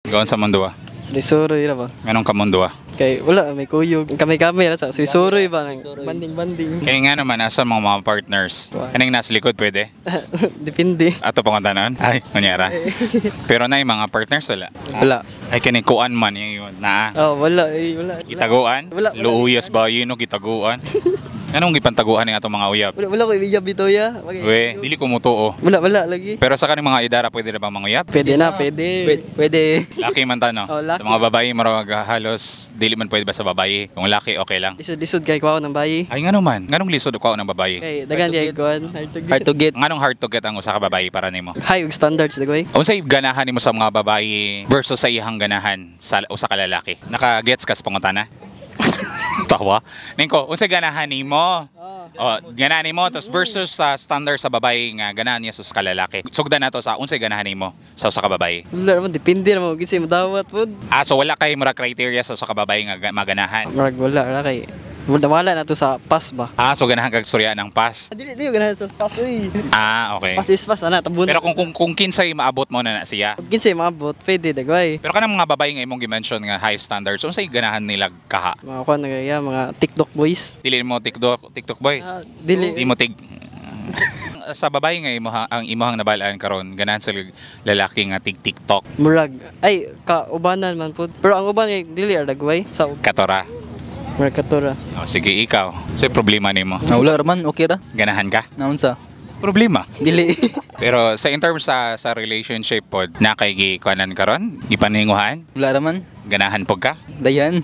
Ikaw, sa mong duwa? Suroy ra ba? Nganong kamong duwa? Kay wala may kuyog. Kami-kami ra sa suroy ba nang banding-banding. Kaya nga naman, asa mga partners? Kaning nasa likod, pwede? Depende. Ato pang tanan? Ay, kunyara. Pero na yung mga partners, wala. Wala. Ay, kani kuan man yung yun. Na, Oh, wala eh, wala. Gitaguan? Wala, wala. Luuyas ba yun, no? Gitaguan? Anong gipantaguan ng atong mga uyab? Wala, wala ko ibiyab bitaw ya. Okay. We, dili ko mutuo. Wala, wala lagi. Pero sa kaning mga idara, pwede na bang manguyab? Pwede na, pwede. Pwede. Pwede. Laki man ta, no? Oh, laki. Sa mga babae, marag halos dili man pwede ba sa babae? Kung laki, okay lang. Lisod-lisod kay kuha ng bayi. Ay, nga naman. Nganong lisod ko ng babae? Kay dagan Hard to kay get. kuan. Hard to get. Hard to get. Nganong hard to get ang usa ka babae para nimo? High og standards dagway. Unsay ganahan nimo sa mga babae versus sa iyang ganahan sa usa ka lalaki? Naka-gets ka sa pangutana? Tawa. Ningko, unsay ganahan nimo? Oh, ganahan nimo tapos versus sa standard sa babae nga ganahan niya sa usa ka lalaki. Sugdan nato sa unsay ganahan nimo sa usa ka babae. Wala naman, depende naman kung kinsay madawat pod. Ah, so wala kay mura criteria sa usa ka babae nga maganahan. Murag wala ra kay wala, wala na to sa pass ba. Ah, so ganahan kag storya ng past. Ah, dili dili ganahan sa pass oy. Ah, okay. Pass is pass ana tabun. Pero kung kinsay maabot mo na na siya. Kinsay maabot, pwede dagway. Pero kanang mga babae nga imong gi-mention nga high standards, unsay ganahan nila kaha? Mga kuan nga ya, mga TikTok boys. Dili mo TikTok TikTok boys. Ah, dili. Di mo tig sa babae nga imo ang imuhang nabalaan karon ganahan sa lalaki nga tig TikTok? Murag ay kaubanan man pud. Pero ang uban kay dili ra dagway sa Katora. Murag katora. Oh, sige, ikaw. So problema nimo. Na wala ra man, okay ra. Ganahan ka? Naunsa? Problema. Dili. Pero sa in terms sa relationship pod na kay gikuanan karon, gipaninguhan, Wala ra man. Ganahan pod ka? Dayan.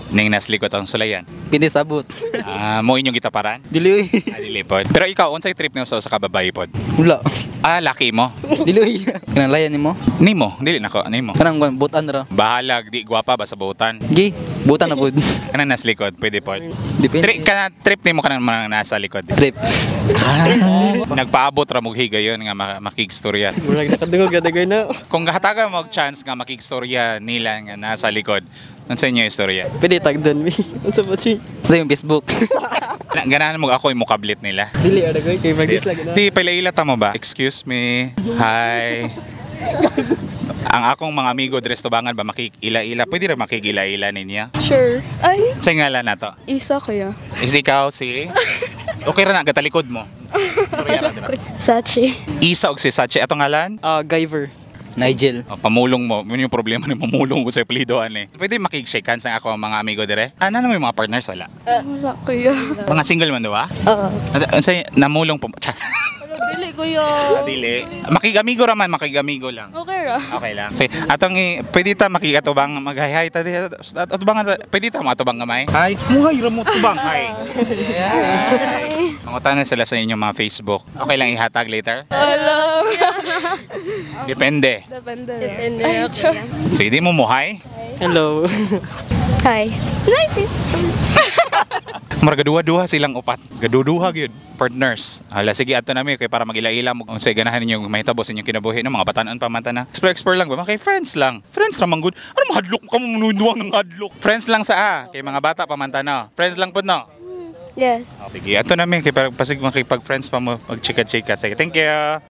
Ning naslikot ang sulayan. Pinisabot. Ah, mo inyong gitaparan? Dili uy. Ah, dili pod. Pero ikaw, unsay trip nimo sa usa ka babae pod? Wala. Ah, laki mo. Dili uy. Kanang layan nimo. Nimo, dili nako, nimo. Kanang kuan butan ra. Bahalag di gwapa ba sa butan. Gi, butan na pud. Kanang nasa likod, pwede pod. Depende. Trip kana trip nimo kanang mga nasa likod. Trip. Ah, nagpaabot ra mo higayon nga makigstorya. Murag nakadungog ra dagway na. Kung gahatagan mo og chance nga makigstorya nila nga nasa likod, unsa inyo istorya? Pwede tagdon mi. Unsa ba chi? Sa yung Facebook. Na, ganahan mo ako yung mukablit nila. Dili ra dagway kay magis lagi na. Di paila ta mo ba? Excuse me. Hi. Ang akong mga amigo dres tubangan ba makikila-ila? Pwede ra makikila-ila ninyo? Sure. Ay, Sa ngalan na to? Isa kuya. Is ikaw si? Okay ra na gatalikod mo. Sorry ra dira. Sachi. Isa og si Sachi atong ngalan? Ah, Guyver. Nigel. Oh, pamulong mo. Yun yung problema ni mamulong ko sa apelyido ani. Pwede makik-shake hands ang ako ang mga amigo dire? Ah, na may mga partners wala. Wala kuya. Mga single man diba? Oo. Unsay namulong po? Char. Dili kuya. Dili. Makig-amigo ra man, makig-amigo lang. Okay ra. Okay lang. Sige, atong pwede ta makigatubang mag-hi ta di atubang pwede ta mo atubang gamay. Hi. Muhay ra mo tubang. Hi. Hi. Mangutana sila sa inyong mga Facebook. Okay lang ihatag later? Alam. Depende. Depende. Depende. Ay, okay. Sige, di mo muhay. Hello. Hi. Nice. Mura gaduha-duha silang upat. Gaduduha gyud partners. Hala sige, adto nami kay para magila-ila mo unsay ganahan ninyo mahitabo sa inyong kinabuhi no mga batan-on pa man ta na. Explore explore lang ba kay friends lang. Friends ra man gud. Ano mahadlok ka mo mununuwang ng hadlok. Friends lang sa ah kay mga bata pa man ta no. Friends lang pud no. Yes. Sige, adto nami kay para pasig makipag friends pa mo magchika-chika. Sige, thank you.